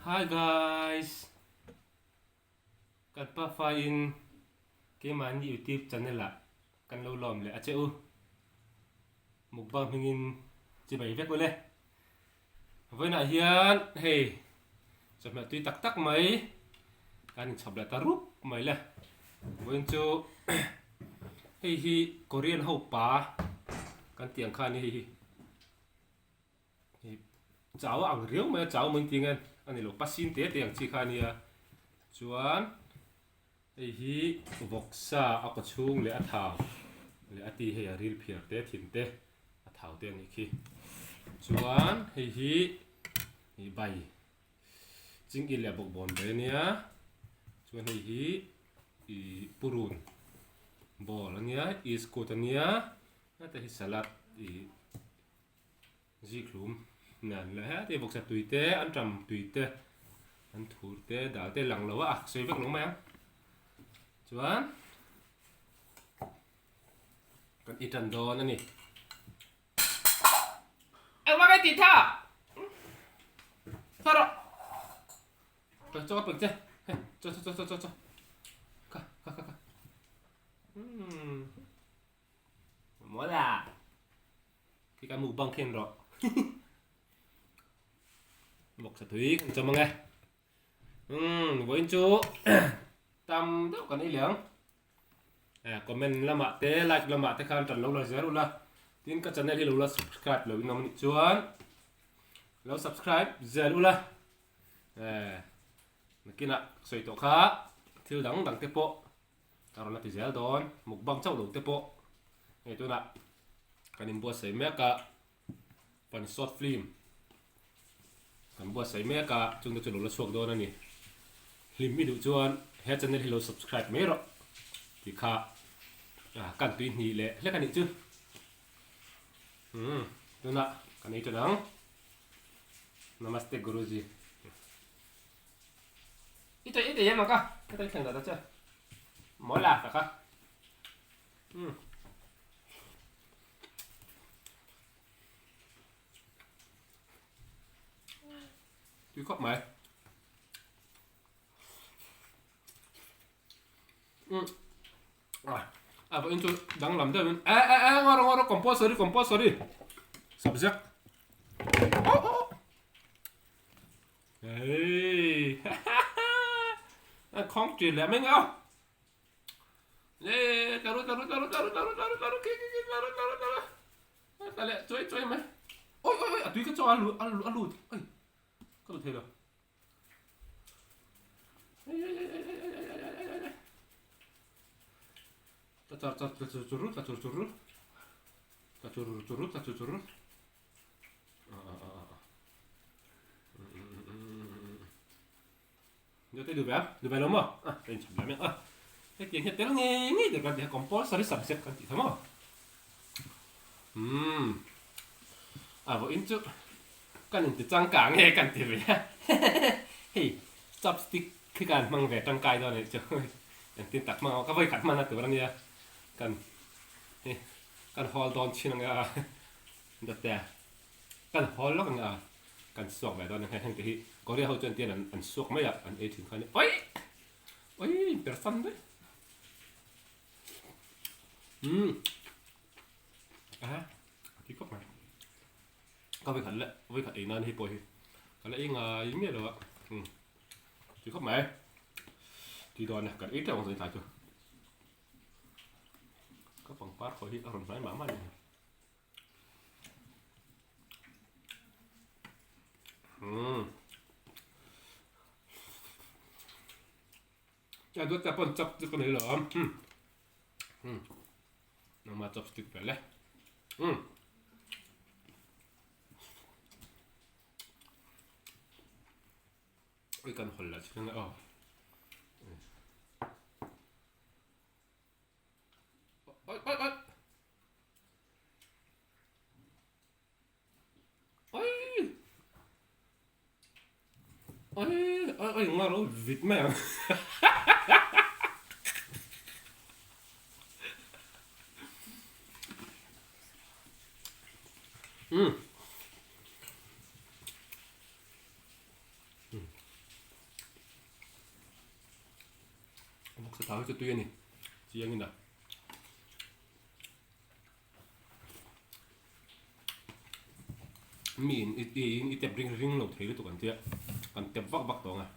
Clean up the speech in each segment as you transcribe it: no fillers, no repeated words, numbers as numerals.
Hi guys! Kan pafa in keimahni YouTube channel ah kan lo lawm leh a che u. Mukbang hmingin chibai vek ule. Vawiinah hian hei chawhmeh tui tak tak mai kan inchhawp leh ta rup mai le. Vawiin chu hei hi Korean ho pa kan tih ang kha a ni hei hi. Hei chau a ang riau mai a, chau mai tih nge a ni lo pasin te te ang chi kha a nia. Chuan hei hi vawksa a kaw chhung leh a thau leh a ti hei a ril phiar te thin te a thau te a nih khi. Chuan hei hi ih bai chingil leh bawkbawn bai a nia. Chuan hei hi ih purun ball a nia iskut a nia heta hi salad ih Zikhlum nan leh heti vawksa tui te an tam tui te an thur te dal te lang lo a sawi vek lo mai ang chuan kan i tan dawn a ni engmah ka tih tha tha rawh ka chaw ka pek che hei chaw chaw chaw chaw chaw kha kha kha kha umm Mawla! Khi ka mukbang khen rawh. Vawksa tui kan chawm ang e. Umm, vawiin chu tam deuh kan ei leh ang. Eh, comment lamah te, like lamah te khan tan lo la zel ula. Tin ka channel hi lo la subscribe lo in awm anih chuan lo subscribe zel ula. Eh, nakinah sawi tawh kha thil dang dang te pawh Ka rawn la ti zel dawn, mukbang chauh lo te pawh hei tunah kan inbuatsaih mek a, kan short film kan buatsaih mek a, chungte chu lo la chhuak dawn a ni. Hlim i duh chuan he channel hi lo subscribe mai rawh tih kha kan tui hnih leh hlek a nih chu. Umm tunah kan ei tan ang. Namaste Guruji. I tei i tei em ang ka, ka tei thleng dah ta che. Mawi la tak a. Umm. Tui khawp mai. Umm. Ah, a vawiin chu danglam deuh in eh eh eh ngaw rawh ngaw rawh compulsory compulsory subject. Oh oh. Hey a khawng ṭin leh mai ngau le tlaru tlaru tlaru tlaru tlaru tlaru tlaru khi khi khi tlaru tlaru tlaru ta leh chuai chuai mai oi oi oi a tui ka chaw a lut a lut a lut oi ka lut thei lo ta char char tla chur chur tla chur chur tla chur chur tla chur chur Yo te duh ve a, duh ve lo maw? A, ka inchham leh mek a. Hetiang hian tel ngei ngei tur kan ti a, compulsory subject kan tih tha maw? Umm, a vawiin chu kan inti changkang nge kan ti ve a. Hei, chopstick khi kan hmang ve tangkai dawn a nih chu. Engtin tak hmang ang, ka vawikhat hman a tur a nia. Kan, hei, kan hawl dawn chin ang e a. Dawt e, kan hawl lawk ang a, kan suak ve dawn a heng te hi Korea ho chuan tian an suak mai a, an ei thin kha a ni. Oi! Oi! Inpersan daih. Umm. A, a ti khawp mai. Ka vawikhat leh, vawikhat ei nan hei pawh hi ka la ei ngai miah lo a. Umm. Ti khawp mai. Ti dawn e, kan ei teuh ang zanin tlai chu. Ka pangpar khawi hi a rawn hnai mah mah a ni. Umm. A dawt ta pawn chopstick a nei lo a. Umm. Umm. Nangmah chopstick ve le. Umm. Oi kan hawl lah chiang aw. Oi oi oi. Oi. Oi oi oi nga ro vit mai ang. Mm. Sathau hi chu tui a ni chiang in a. Mi in i i tep ring ring lo thei lutuk an tia kan tep vak vak tawng a.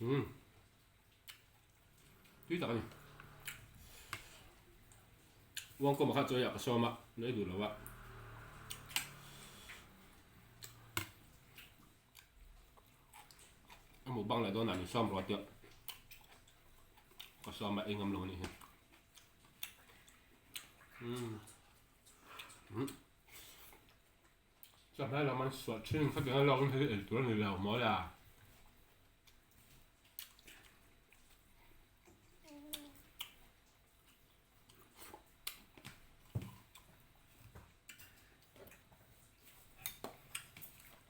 Umm tui tak a ni. Uangkawma kha chawi ah ka sawm a, nui duh lo a. A mukbang leh dawnah min sawm ruah tih ka sawm a ei ngam lo anih hi. Umm umm Chawhmeh lam an suah thin khatiang a lawk in hei ei tur a ni lo maw la.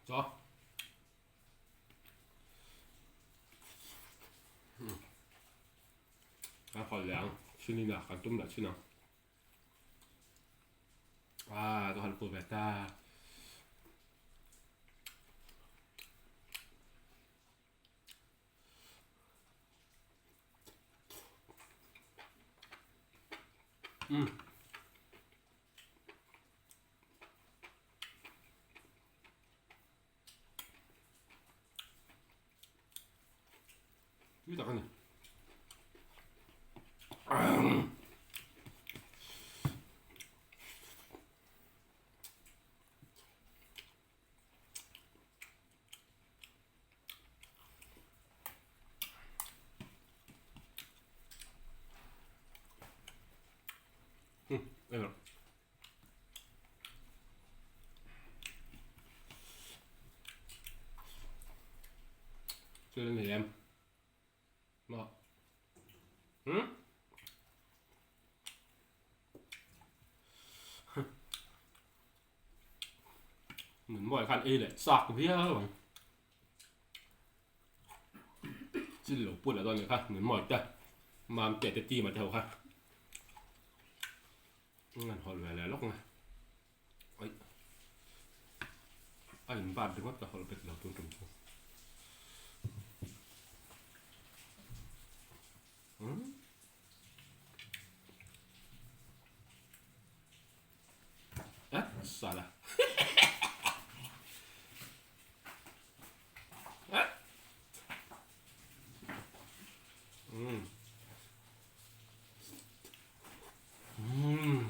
Chaw. Kan hawlh leh ang chhinin ah kan tum leh chhin ang. Ah ka hawlh pur ve ta. Umm. Tui tak a ni. Hmm, eng Thil a nei em? Maw? Hmm? Nun mawi khan ei leh chak viau ang. Chil lo put lah dawn nih kha nun mawi te mam te te team ah te ho kha an hawlh ve leh lawk ang a. Aih a in bat ringawt ka hawlh bet lo tun tum chu. Hmm. Ah, salah. Ah. Mm. Mm.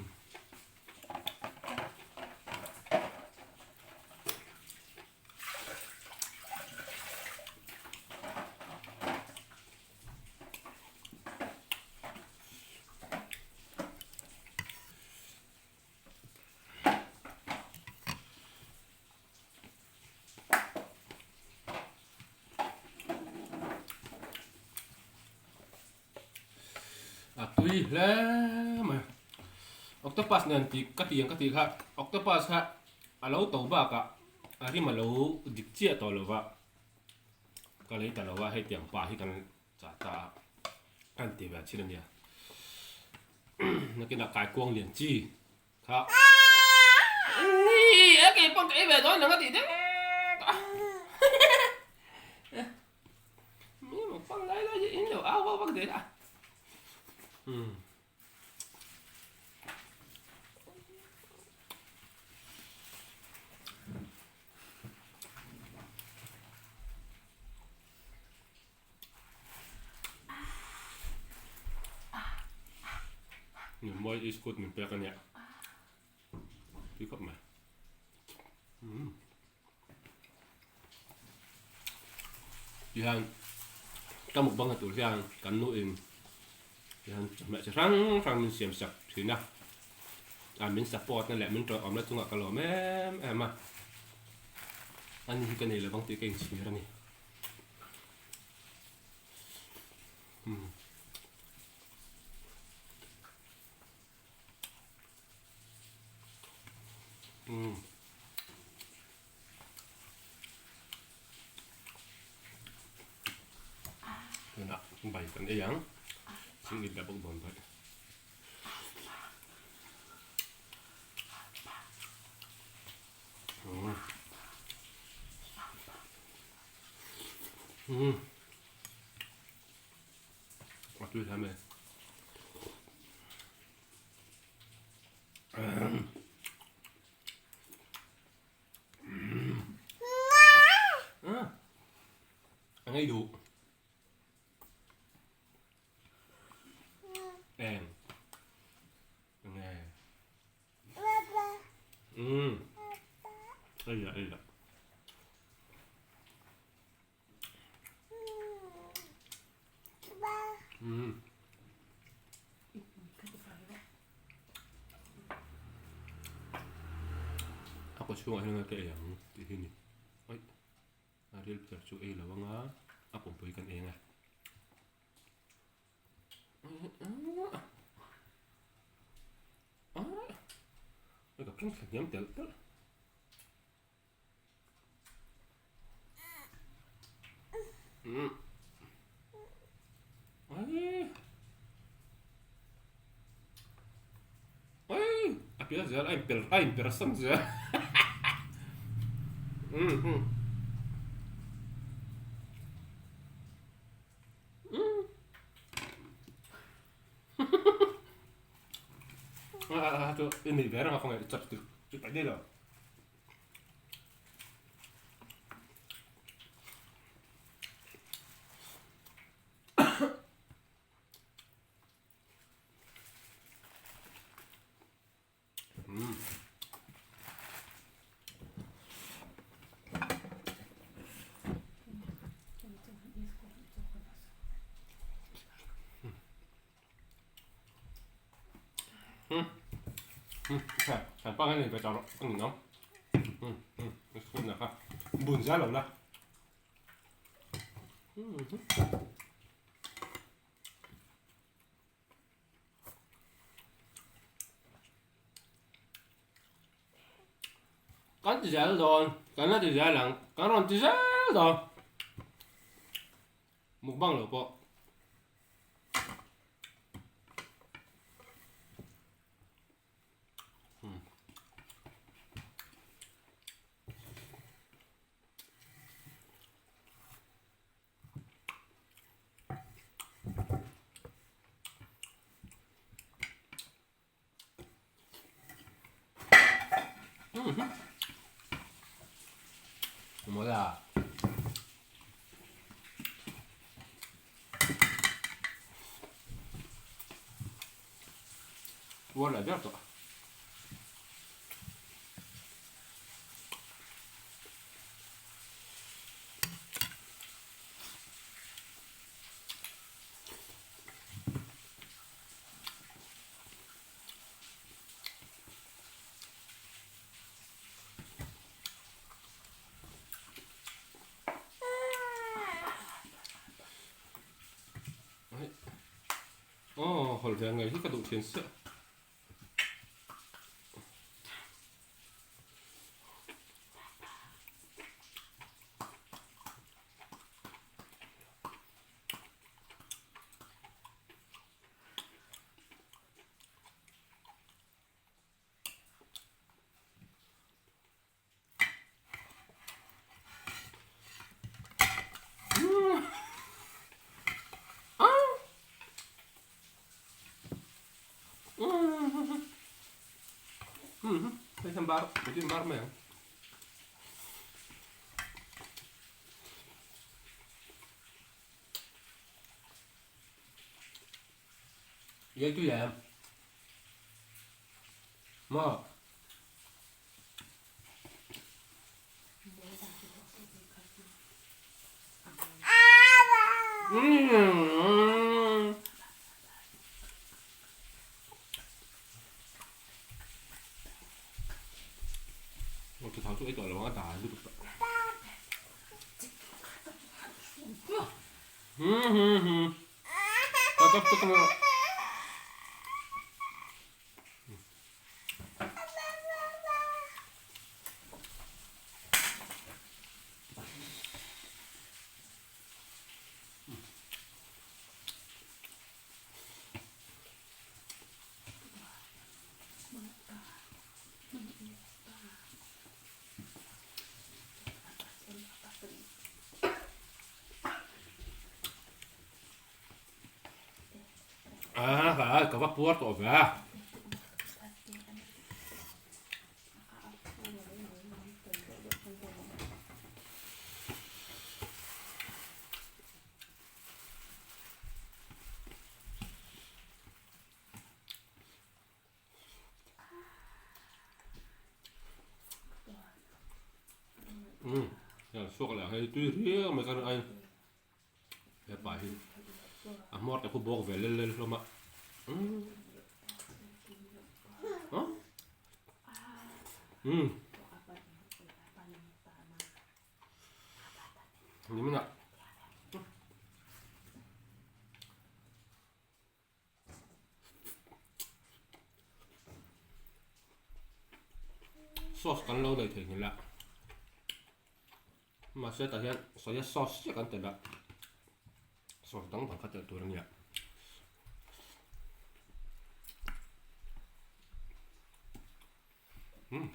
A tui hle mai. Octopus nen tih ka ti ang ka tih kha octopus kha a lo to bakah a rim a lo dik chiah tawh lo va, ka lei ta lo va hetiang pa hi kan chah ta a kan ti ve thin a nia. Nakinah kaikuang lian chi kha a ke pawh ka ei ve dawn ang a tih deuh a mi mukbang lai lai hi in lo au vak vak zel a umm. Mawi iskut min pek a nia tui khawp mai umm tihian ka mukbang na tur hian kan nu in tihian chawhmeh chi hrang hrang min siam sak thin a a min support na leh min tawih awmna chungah ka lawm em em a ani hi ka nei lovang tih ka inchhir a ni. Tunah bai kan ei ang chingit leh bawk dawn bai. Umm. tui hle mai. A ngei duh. Eng. Nge. Umm. Ei la ei la. Umm. A kaw chhungah hian ka ei ang tih hi a ni. Aih. A ril pitar chu ei lo anga a pumpui kan eng a. Ka keng thla hniam telh telh. A pial zel a inper a inper sam zel. A chu i nei ve reng a khawngaih chak chu paih daih lo. Bun zia lo la. Kan ti zel dawn, kan la ti zel ang, kan rawn ti zel dawn. Mukbang lo pawh. Mawla. Uar lah ber tawh. Aw hawlh ve ngei hi ka duh thin sia. Hei hian bar protein bar mai ang. Ye tui em? Maw? Thau chu ei tawh lo ang a dan lutuk tawh. A ka va puar tawh ve a. Umm suak leh hei tui riau mai ka rin ai hepa hi a hmawr te khu bawk ve lel lel hlawm a umm umm ni minah Sauce kan lo nei theihnghilh a, mahse tah hian soya sauce chiah kan telh a, sauce dang dang kha telh tur a nia. Umm.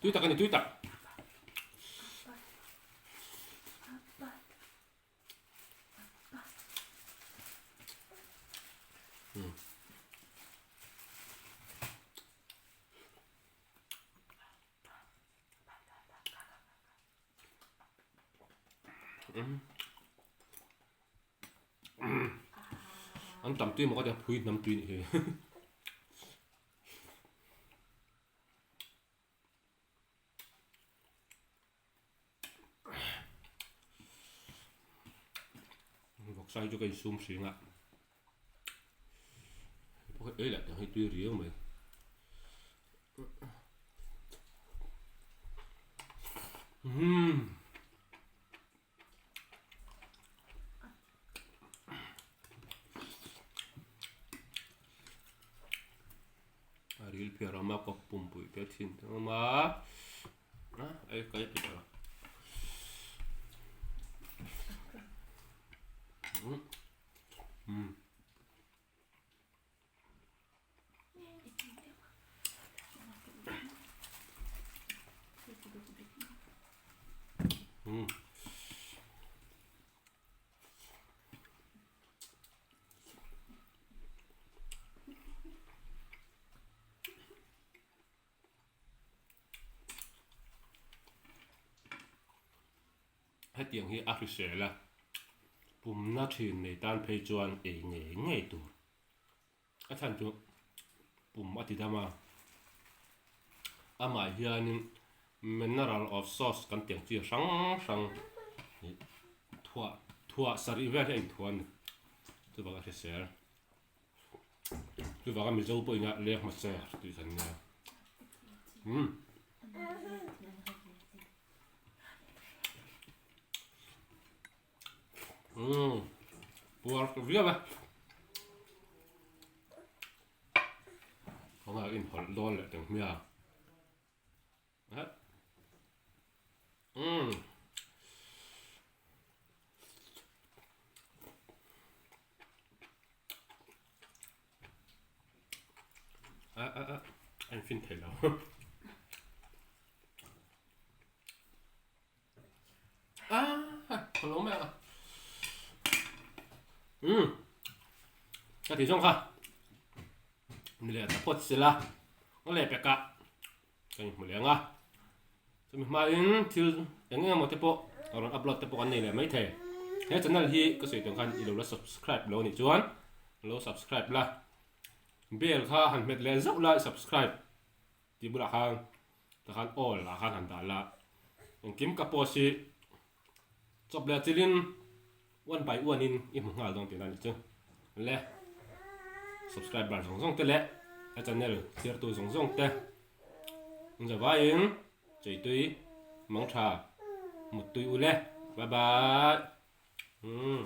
Tui tak a ni tui tak. An tam tui maw ka ti a phui hnam tui nih hi. Vawksa hi chu ka insum hring a ei lah tiang hi tui riau mai umm. A ril phiar awm a kawp pumpui te thin te awm a ei ka ei tawh lo umm. Hetiang hi a hrisel a, pumna thin nei tan phei chuan ei ngei ngei tur. A chhan chu pum a ti dam a, amah hianin mineral of source kan tih ang chi hrang hrang ih thuah thuah sarih vel hi a inthuah a ni chuvang a hrisel chuvanga Mizo pawhin a leng hmasa tih kan nia umm. Umm puar ta viau e. Khawngaih a inhawlh dawn leh teng hmia. Umm. A a a a infin thei lo. A ka lo mai ang a. Umm ka tih zawng kha ni leh ta phawt sela ka leh pek a ka inhmu leh ang a chumi hmain thil eng eng emaw te pawh a rawn upload te pawh kan nei leh maithei he channel hi ka sawi tawng khan i lo la subscribe lo anih chuan lo subscribe la bell kha han hmet leh zauh la i subscribe tih bulah khan tah khan all ah khan han dah la engkim ka post hi chawp leh chilhin one by one in i hmu nghal dawn tihna a nih chu le subscriber zawng zawng te leh a channel thlir tu zawng zawng te in zavaiin cheitui mangtha muttui ule bye bye umm.